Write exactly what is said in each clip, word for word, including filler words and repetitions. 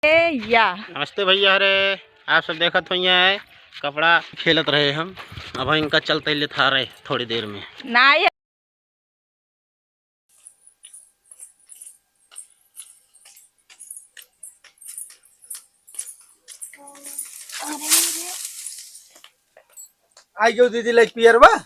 ए या। नमस्ते भैया रे, आप सब देखत होइया है, कपड़ा खेलत रहे हम, अब इनका चलते ले था रहे थोड़ी देर में। ना ये आई गयो दीदी, लाइक पियर बा।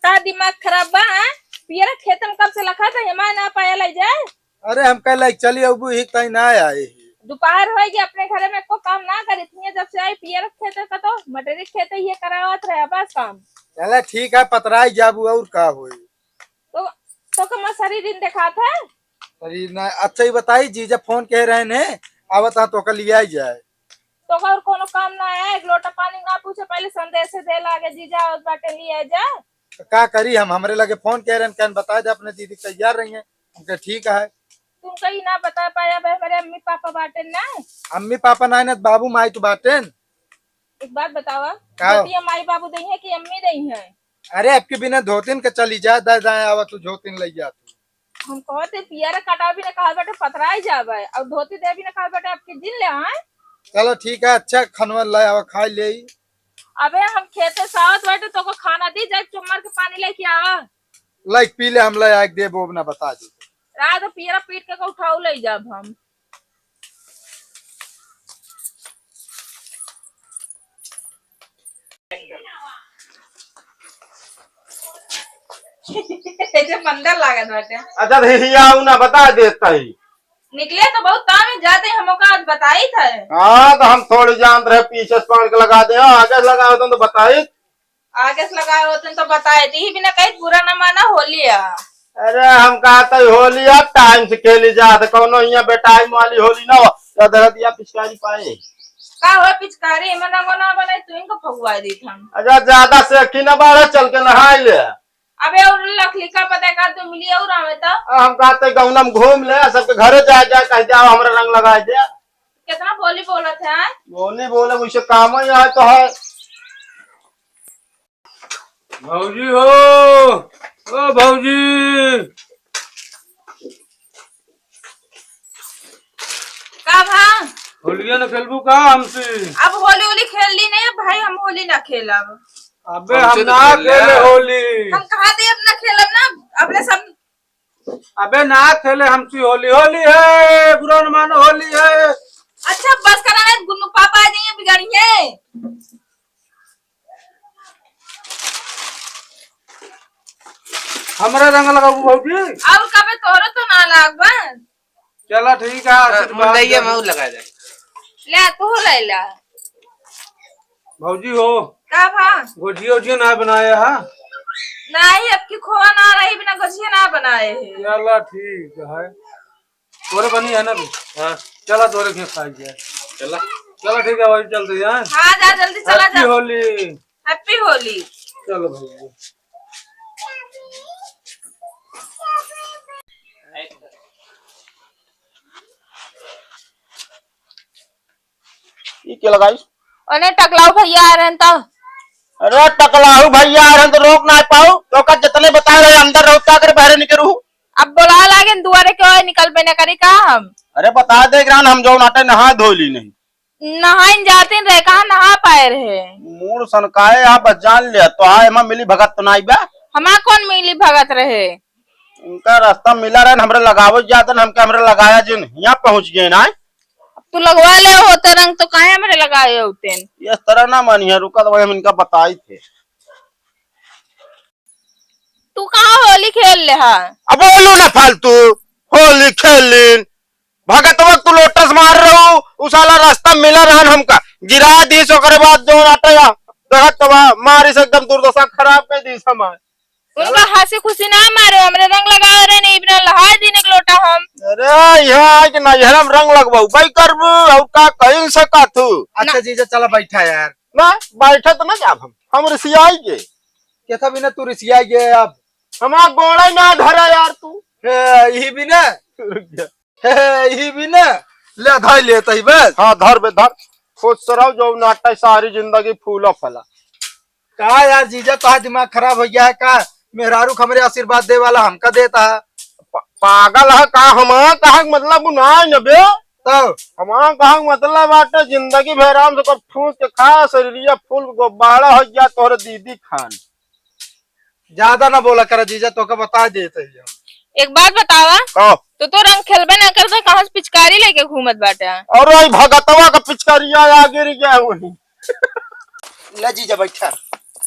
का दिमाग खराब बा, हैं? पियरा खेत में कब से लखा था, हेमा ना पाया ले जाए। अरे हम कह लाइक चली अबू ही ताई ना आए। दोपहर हो गई, अपने घरे में को काम ना करे, इतनी जब से आई पियर खेत का तो मटेरियल खेत ये करावत रहे बस काम। चला ठीक है, पतराई जाबू और का होई। तो, तो का मसारी दिन देखात है? अरे ना, अच्छा ही बताई, जीजा फोन कह रहे ने, आवत हाँ तो का लिया ही जाए। तो का और कोनो काम ना है, एक लोटा पानी ना पूछे, पहले संदेश दे लागे, जीजा आवत बाटे लिया जा। तो का करी हम, हमरे लगे फोन कह रहे हैं, कहन बता दे अपने दीदी तैयार रही हैं, हमके ठीक है। तुम कहीं ना बता पाया भाई, हमारे अम्मी पापा बाटे ना। अम्मी पापा ना है ना, बाबू माई तो बाटे न। एक बात बतावा, का? धोतिया माई बाबू दई है कि अम्मी दई है? अरे, आपके बिना धोतिन के चली जा, दाए दाए आवा तू, धोतिन लई जा तू। हम कहते पियर कटा भी ना कहा बेटे, पथराई जावे, और धोती दे भी ना कहा बेटे, आपके जिन ले आए। चलो ठीक है, अच्छा खनवा ले आवा, खाई ले। अबे हम खेते से आवत बाटे, तो को खाना दी, जाए चुम्मर के पानी लेके आवा। लाइक पी ले, हम ले आके देबो, अब ना बता दे। रात पियरा पीट के को उठाऊ ले जाब हम। ऐसे मंदर लागत बाटे। अच्छा, तो हिया उ ना बता देता ही। निकले तो बहुत काम है, जाते हम ओका आज बताई था। हाँ, तो हम थोड़ी जानत रहे, पीछे से पकड़ के लगा दे, आगे से लगा होतन तो बताई। आगे से लगाए होते तो बताए, ती बिना कही बुरा न माना, होली आ। अरे, हम कहते होली आ, टाइम से खेली जात, कौनो हियाँ बेटाइम वाली होली ना हो, तो धरत या पिचकारी पाए। का हो पिचकारी, एमे रंगो ना बने, तू इनको फगुआ दी हम। अच्छा, ज्यादा सेखी ना बाढ़े, चल के नहाई ले। अबे, और लखलिका पता का तू मिली और आवे तो? आ, हम कहते गौना में घूम ले, सबके घरे जाए, जाए, कह दे, "आओ, हमरा रंग लगाए दे।" कितना बोली बोलत है? बोली बोले, वैसे काम ही है तो है। भौजी हो, ओ भौजी। का भा? होलिया न खेलबू का हमसे? अब होली होली खेल ली नहीं भाई, हम होली ना खेलब। अबे हम हमसे तो ना खेल ले खेले यार। होली। हम कहा थे अब ना खेलब ना, अपने सब। अबे ना खेले हमसे होली, होली है, बुरा न मानो होली है। अच्छा बस करा है, गुन्नू पापा आ जाइए बिगाड़ी है। हमरा रंग लगाबू भौजी? और कबे तोरो तो ना लागबा। चला ठीक है, हाँ, आशीर्वाद मुंडैया दे। मऊ लगा दे। ले तू ले ला। भौजी हो। का भा? गोजिया ओजिया ना बनाया है? नहीं, अब की खोआ ना रही बिना गोजिया ना बनाए है। चला ठीक है। तोरे बनी है ना भी? हाँ। चला तोरे के खाई जाए। चला। चला ठीक है भाई, चलते हैं। हाँ, जा जल्दी चला Happy जा। होली। Happy होली। चलो भाई। ई के लगाई? ओने टकलाऊ भैया आ रहन त। अरे टकलाऊ भैया आ रहन त रोक ना पाऊ। तो का जितने बता रहे अंदर रहो, का करे बाहर निकलू? अब बोला लागे दुआरे के ओए निकल बे न करी का हम? अरे बता दे ग्रान हम जो नाटे नहा धोली नहीं। नहाइन जातिन रहे, कहाँ नहा पाए रहे? मूड़ सनकाए आप बस जान लिया, तो आए हम मिली भगत तो नाई बा। हमा कौन मिली भगत रहे? इनका रास्ता मिला रहे, हमरे लगावे जातन, हमके हमरे लगाया जिन, यहाँ पहुँच गए ना। तू लगवा ले होते रंग तो काहे हमरे लगाए होते? ये इस तरह ना मानिए, रुका तो भाई हम इनका बताई थे। तू कहाँ होली खेल ले हा? अब बोलू ना फालतू, होली खेल लीन। भगत वक्त तू लोटस मार रहू, उ साला रास्ता मिला रहन हमका, गिरा दीस, ओकरे बाद जो आटे देखत बा, मारिस एकदम दुर्दशा खराब कर दीस हमार। उनका हंसी खुशी ना मारो, हमरे रंग लगावे रहे नहीं, बिना लहाय दिन एक लोटा हम। अरे यहाँ आके ना, यहाँ हम रंग लगवाऊ, बाई करबू, और का कहीं से का तू? अच्छा ना। जीजा चला बैठा यार। ना, बैठा तो ना जाब हम, हम रिसियाई के। कैसा बिना तू रिसियाई गए अब? हमार गोड़ा ना धरा यार तू। हे, यही बिना। रुक जा। हे, यही बिना। ले, धर ले, तही बस। हाँ, धर बे, धर। खुश रहो, जो नाटा सारी जिंदगी फूला फला। का यार जीजा, तोहार दिमाग खराब हो गया है का? मेहरारू क हमरे आशीर्वाद दे वाला हमका देता है। पा-, पागल है का? हमार कहा मतलब उ ना है न बे। तब? हमार कहाँ के मतलब बाटे, जिंदगी भर आराम से कब ठूस के खा, शरीरिया फूल गुब्बारा हो गया तोहरे दीदी खान। ज्यादा ना बोला करा जीजा, तोके बता देत ही हम। एक बात बतावा, का? तो तो रंग खेलबे ना करता, कहाँ से पिचकारी लेके घूमत बाटे? अरे ई भगतवा का पिचकारिया आ गिर गया वही। ले जीजा बैठा।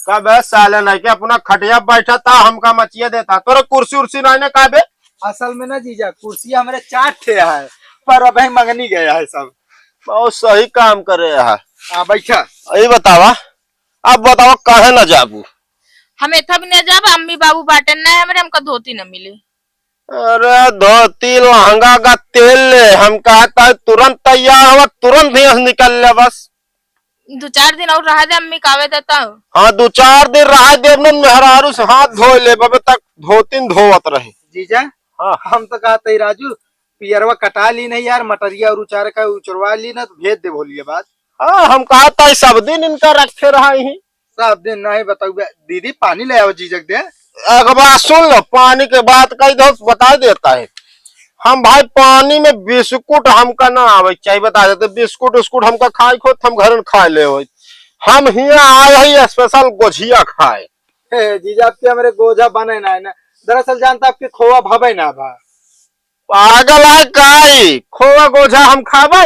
का बे साले नहीं के अपना खटिया बैठा था, हमका मचिया देता। तोरे कुर्सी उर्सी नहीं ना का बे? असल में ना जीजा, कुर्सी हमरे चार ठे है, पर अबे मंगनी गया है सब। बहुत सही काम करे है। हाँ बैठा। यही बतावा, अब बतावा काहे ना जाबू? हम एथा भी ना जाब, अम्मी बाबू बाटन ना हमरे, हमका धोती न मिली। अरे धोती लहंगा का तेल ले, हम कहता है तुरंत तैयार हो, तुरंत यहाँ से निकल ले बस। दो चार दिन और रहा दे, अम्मी कावे देता हो। हाँ, दो चार दिन रहा दे, अपने मेहरारू से हाथ धो ले, बबे तक धोती न धोवत रहे। जीजा, हाँ। हम तो कहते ही राजू, पियरवा कटा ली नहीं यार, मटरिया और उचार का उचरवा ली ना, तो भेज दे भोलिए बात। हाँ, हम कहता है सब दिन इनका रखे रहा ही। सब दिन नहीं बताऊ बे। दीदी पानी ले आओ जीजक दे। एक बात सुन लो, पानी के बात कही दो, बता देता है। हम भाई पानी में बिस्कुट हमका ना आवे चाहिए, बता देते, बिस्कुट उस्कुट हमका खाए को, हम घर में खा ले हो। हम हियाँ आए ही स्पेशल गोझिया खाए। हे जीजा, आपके हमरे गोझा बने ना है ना, दरअसल जानता आपके खोवा भवे ना बा। पागल है काई, खोवा गोझा हम खाबे?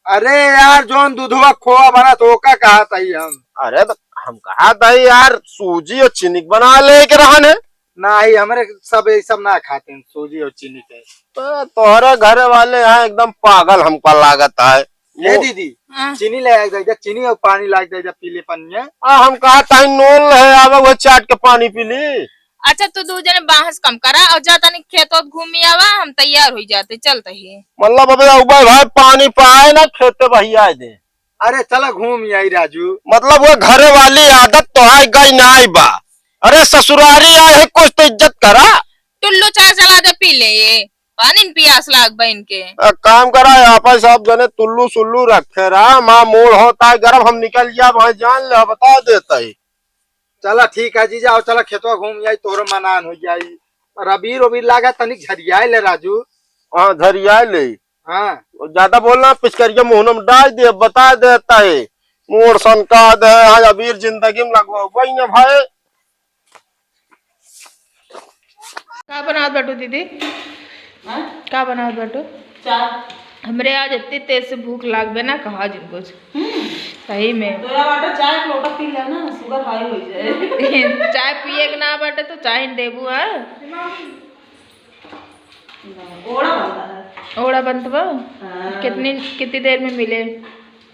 अरे यार, जौन दूधवा खोवा बनत ओका कहत हई हम। अरे तो हम कहत हई यार, सूजी और चीनी के बना ले के रहन है। नहीं, हमरे सब ये सब ना खाते हैं, सूजी और चीनी के। तो तोहरे घर वाले यहाँ एकदम पागल हमको लागत है। ए वो दीदी, हाँ। चीनी ले आ जा, चीनी और पानी ला दे जा, पी ले पनिया। आ, हम कहत हई नून है, आवे वो चाट के पानी पी ली। अच्छा, तू दू जने बहस कम करा और जा तनी खेत ओत घूमी आवा, हम तैयार होई जाते, चलते ही। मतलब अबे अउबे भाई पानी पाए ना खेते बहियाए दे। अरे चला घूम आई राजू। मतलब वो घरे वाली आदत तो आए गई ना आई बा। अरे ससुरारी आए है, कुछ तो इज्जत करा। टुल्लू चाय चला दे, पी ले ये, पानी न पियास लाग बा इनके। आ, काम करा, यहाँ पर सब जने टुल्लू सुल्लू रखे रहा, माँ मोड़ होता है गरम, हम निकल गया भाई, जान ले, बता देता ही। चला ठीक है जीजा, आओ चला खेतवा घूम जाई, तोहरो मनान हो जाई। और अबीर उबीर लागा तनिक झरियाए ले राजू। हाँ, झरियाए ले। हाँ। और ज्यादा बोलना, पिचकरिया मुहन में डाल दे, बता देता है। मोर सन का दे, आज अबीर जिंदगी में लगवा वही ना भाई। का बनावत बाटू दीदी? हाँ? का बनावत बाटू? चाय। हमरे आज इतनी तेज से भूख लागबे ना, कहा जिन कुछ। हम्म। सही में। तोरा बाटे चाय एक लोटा पी ले ना, शुगर हाई हो जाए। चाय पिए के ना बाटे तो चाय न देबू, हाँ? ओड़ा बनता है। ओड़ा बनत बा? हाँ। कितनी, कितनी देर में मिले?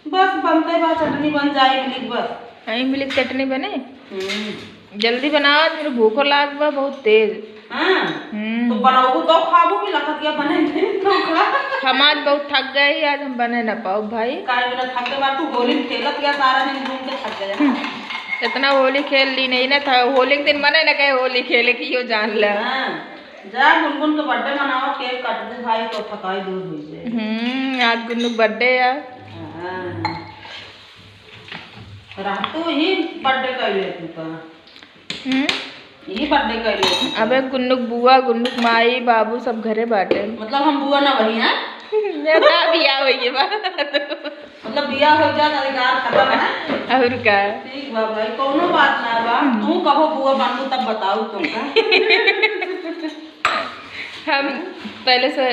बस बनते बा, चटनी बन जाए, इमली के बस। हाँ, इमली के चटनी बने? हम्म। जल्दी बनावा, मेरे भूखो लाग बा बहुत तेज। हाँ। हम्म। तो बनाओ तो खाबो कि लखत या बने नहीं तो खा। हम आज बहुत थक गए ही, आज हम बने ना पाओ भाई। काहे बिना थक के बाद तू होली खेलत या सारा दिन घूम के थक गए। हम्म। इतना होली खेल ली नहीं ना था, होली के दिन मने ना कहे होली खेले कि यो जान ले। हाँ। जा गुनगुन के बर्थडे मनावा, केक काटबू भाई तो थकाई दूर हो जाए। हम्म, आज गुनगुन बर्थडे है। हाँ। रातू ही बर्थडे कर ले तू का। हम्म? यही बर्थडे कर ले तू का। अबे गुन्नुक बुआ, गुन्नुक माई, बाबू सब घरे बाटे। मतलब हम बुआ ना वही हैं? मेरा बियाह होइए बा। मतलब बियाह हो जात, अधिकार खत्म है। और का? ठीक बा भाई, कौनो बात ना बा। हम्म। तू कबो बुआ बनबू तब बताऊ तो का। हम पहले से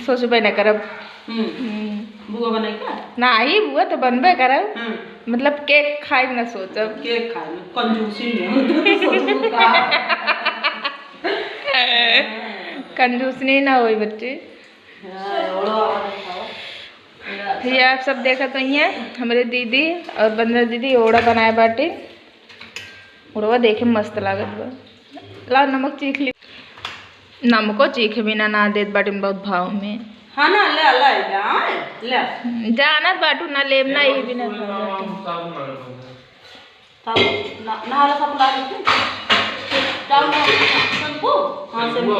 सोचबे ना करब। हम्म। हम्म। बुआ बने का? नाही, बुआ तो बनबे करब। हम्म। मतलब केक खाए ना सोचब। केक खाए में कंजूसी नहीं हो तो सोचबू का? कंजूसनी ना होई बच्ची। हाँ, ओढ़ो, ओढ़ो, खाओ। ये आप सब देखत होइए, हमरे दीदी और बंदना दीदी ओड़ा बनाए बाटे। ओड़वा देखे में मस्त लागत बा। ला नमक चीख ली। नमको चीखे बिना ना देत बाटे बहुत भाव में। हाँ ना, ले, ले, ले, आए, ले। जानत बाटू ना लेब ना, ये बिना खाए बाटे। साबुन ना, ना, नहाला साबुन ला दे। जाओ ना, शैम्पू? हाँ, शैम्पू।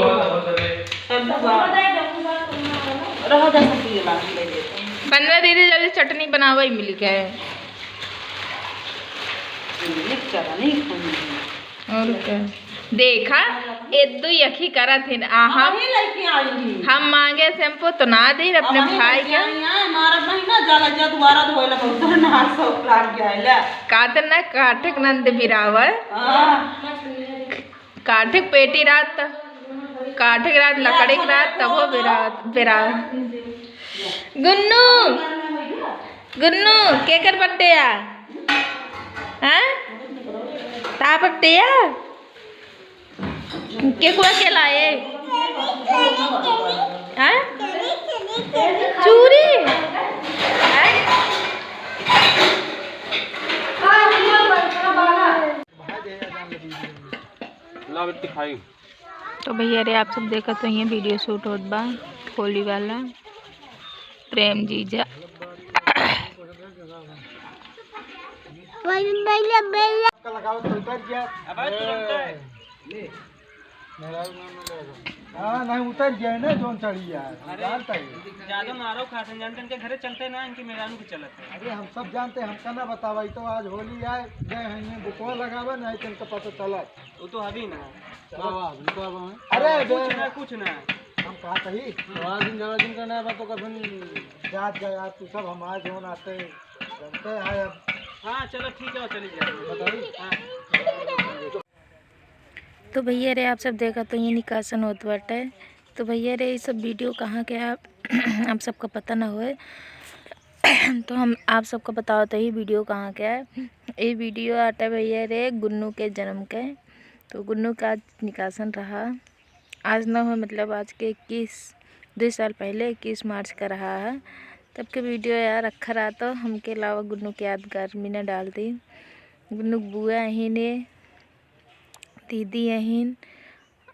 शैम्पू बा। रहो जा, शैम्पू ये ला के ले लेते हैं। बंदना दीदी जल्दी चटनी बनावे मिल के। मिर्च चटनी खानी है। और क्या? देखा? एद्दू यखी करत हिन, आ हम, हम ही लेके आई ही। हम मांगे शैम्पू तो ना दीन अपने अब वही भाई लेके के। आई हैं, मारब नहीं ना, जाला जा दोबारा धोए लगा, उधर नहार सब लाग गया है, ले। काते ना काठक नंद बिरावर। हाँ। काठक पेटी रात, काठक रात, लकड़ी के रात, तबो बिरा-, बिरा-। गुन्नू, गुन्नू, केकर birthday आ? हाँ? ता birthday आ? केकुआ के लाए? हाँ? चूरी? हाँ? ला बेटी खाई। तो भैया रे, आप सब देखत होइहैं, video shoot होत बा होली वाला। प्रेम जीजा। लगावत तो उतर गया। अब आज तुरंत है। मेहरारू नाम में ले लो। हाँ, नहीं, उतर गया है ना, जोन चढ़ी है। अरे, जानता है। ज्यादा मारो खाते हैं, जानते हैं, इनके घरे चलते ना, इनके मेहरारू के चलत है। अरे, हम सब जानते हैं, हमका ना बतावा, ये तो आज होली आए, गए हैं, ये बुकवा लगावे, नहीं तो इनका पता चला। वो तो अभी ना। का बा, अभी का बा? अरे, कुछ बे। ना, कुछ ना। हम कहा कही? तो आज दिन जरा दिन का ना बा, तो कभी जात गए यार, तू सब हमारे जोन आते, जानते हैं अब। हाँ, चलो ठीक है, चली जाए। बताइए। हाँ। तो भैया रे, आप सब देखत होइहैं निकासन होत बाटे। तो भैया रे, ये सब video कहाँ के है, आप सबका पता ना होए, तो हम आप सबका बतावत ही video कहाँ के है। ये video आटे भैया रे गुन्नू के जन्म के। तो गुन्नू का आज निकासन रहा, आज ना हो, मतलब आज के इक्कीस, दो साल पहले इक्कीस मार्च का रहा है। तब के video यार रखा रहा, तो हमके अलावा गुन्नू के यादगार में ना डाल दी। गुन्नू के बुआ अहिन, दीदी अहिन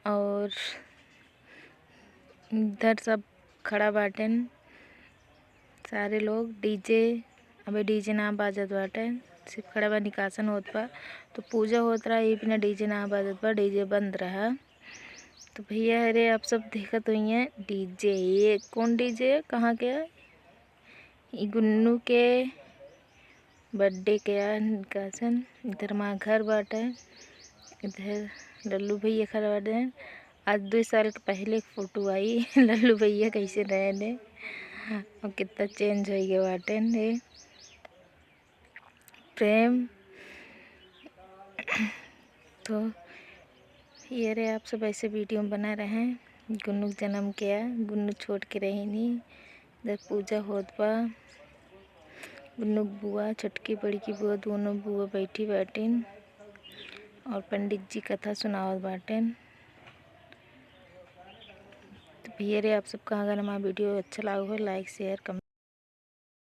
और इधर सब खड़ा बाटेन सारे लोग। DJ, अबे DJ ना बाजत बाटे, सिर्फ खड़ा बा, निकासन होत बा। तो पूजा होत रहा, ये बिना DJ ना बाजत बा, DJ बंद रहा। तो भैया रे, आप सब देखत होइहैं DJ, ये कौन DJ है, कहाँ के है? ई गुन्नू के birthday के आ निकासन। इधर माँ घर बाटे, इधर लल्लू भैया खड़ा बाटे। आज दो साल के पहले के photo आई, लल्लू भैया कैसे रहे ने, अब कितना change होइ गए बाटे ने। प्रेम। तो ये रे, आप सब ऐसे video में बना रहे हैं। गुन्नू के जन्म के आ, गुन्नू छोट के रही नहीं, इधर पूजा होत बा। गुन्नू के बुआ, छोटकी बड़की बुआ, दोनों बुआ बैठी बाटिन और पंडित जी कथा सुनावत बाटिन। तो भैया रे, आप सबका अगर हमारा video अच्छा लागो हो, like, share, comment